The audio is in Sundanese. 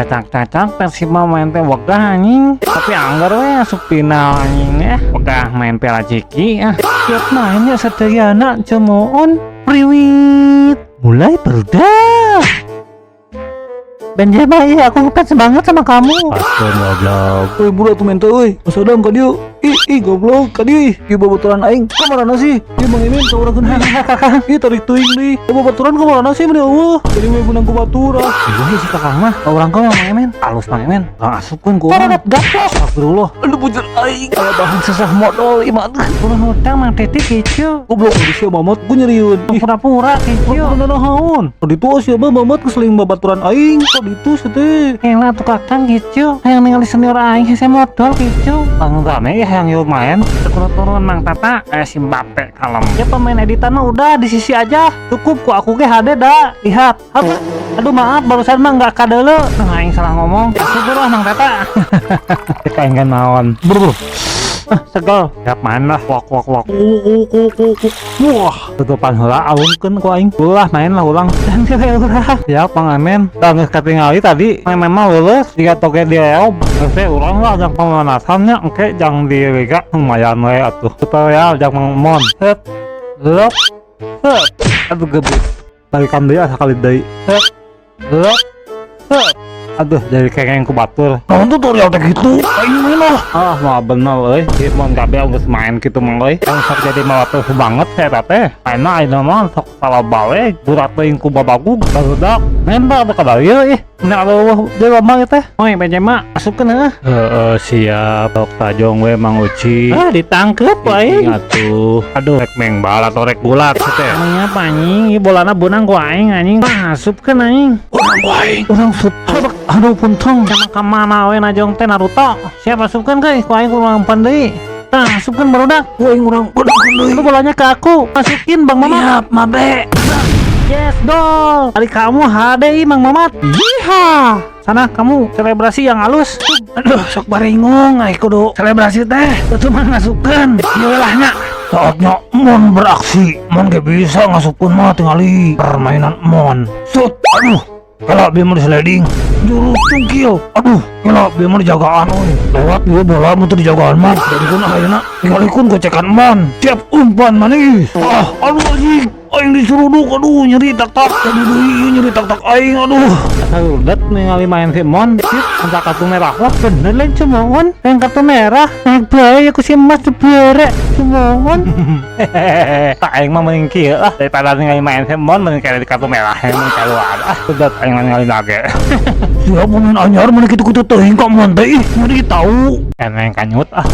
Cacak-cacak Persib mah main teh wegah, anjing. Tapi anggar we asup final, anjing, ya. Wegah main Piala Ciki ah. Siap mainnya sadayana, cemoon priwit. Mulai, barudak. Benzema, iya, aku ngefans banget sama kamu. Paskeun, goblok. Euy, budak tuh mente euy. Masa dong ka dieu. Ih, ih, goblok ka dieu ih. Ieu babaturan aing kamarana sih? Ieu Mang Imin ka urang deui. Ih, tarik teuing deui. Ieu babaturan kamarana sih, meni euweuh? Jadi we meunang ku batur ah. Iya si kakang mah, orang kau yang Mang Emen. Alus Mang Emen, urang asupkeun ku urang. Gaplok. Astagfirullah. Aduh, bujur aing. Aya bahan susah modal ieu mah. Urang hutang Mang Titik gitu. Goblok di sia Mamat ku nyerieun. Ih, Pura-pura gitu. pura naon? Tadi tuh sia mah Mamat keseling babaturan aing. Tadi tuh teh. Elah tuh kakang gitu. Hayang ningali senior aing hese modal gitu. Bang rame ya yang yuk main. Turun-turun Mang Tata kayak si Mbappe kalem. Ya, pemain editan mah udah di sisi aja. Cukup ku aku ge HD dah. Lihat. Hap. Aduh, maaf, barusan mah nggak kadele. Nah, aing salah ngomong. Syukur lah, Mang Tata. Kita enggak naon. Bro. Ah, segel. Siap main lah. Wak wak wak. Wah, tutupan heula, alungkeun ku aing. Ulah main lah ulang. Dan ke urang. Siap, Mang Amen. Da geus katingali tadi memang lulus jika toge di Real. Geus teh urang lah jang pemanasannya engke jang di liga lumayan we atuh. Tutorial jang Mang Mon. Set. Lop. Set. Aduh, gebut. Balikan deui ah sakali deui. Set. Lop. Set. Aduh, jadi kengeng ku batur. Naon tutorial teh gitu? Aing main lah. Ah, mah bener euy. Ieu mun kabeh geus main kitu mah euy. Yang sok jadi malah banget saya teh. Ayeuna ayeuna mah sok salah bale, burat teuing ku babagug barudak. Nembak teh ka dieu ih. Nek euweuh deui mah teh. Oi, Benzema, asupkeun heuh. Heeh, siap. Sok tajong we, Mang Uci. Ah, ditangkep ku aing. Atuh. Aduh, rek mengbal atau rek gulat teh? Emangnya apa, anjing? Ieu bolana beunang ku aing, anjing. Asupkeun, anjing. Urang ku aing. Urang sup. Aduh, puntung. Sama ka mana we najong teh Naruto. Siap, asupkeun ke ku aing kurang deui. Tah, asupkeun, barudak. Ku aing urang beunang deui. Itu bolanya ke aku. Masukin, Bang Mamat. Siap, mabe. Yes, dol. Kali kamu HDI, Mang Mamat. Yeehaw. Sana kamu selebrasi yang halus. Aduh, sok baringung aing kudu selebrasi teh. Itu mah ngasupkeun. Ieu lah nya. Saatnya Mon beraksi. Mon gak bisa ngasupkeun mah, tingali permainan Mon. Sut, aduh. Kela bieu mah di sliding. Jurus cungkil. Aduh, kela bieu mah dijagaan euy. Lewat ieu bola mun teu dijagaan mah. Jadi kun ayeuna tingali kun gocekan Mon. Siap, umpan manis. Ah, aduh, anjing. Aing diseruduk, aduh, nyeri tak tak. Aduh, ieu nyeri tak tak aing, aduh. Udah ningali main si Mon, sip, entah kartu merah. Wah, bener lain cemoon. Yang kartu merah, yang bae aku si Mas bere cemoon. Hehehe. Tak aing mah mending kieu lah daripada ningali main si Mon, mending kayak di kartu merah yang mending keluar. Ah, udah aing ningali lagi. Siap pemain anyar mana kitu-kitu teuing ka Mon teh ih, nyeri tahu. Eneng kanyut ah.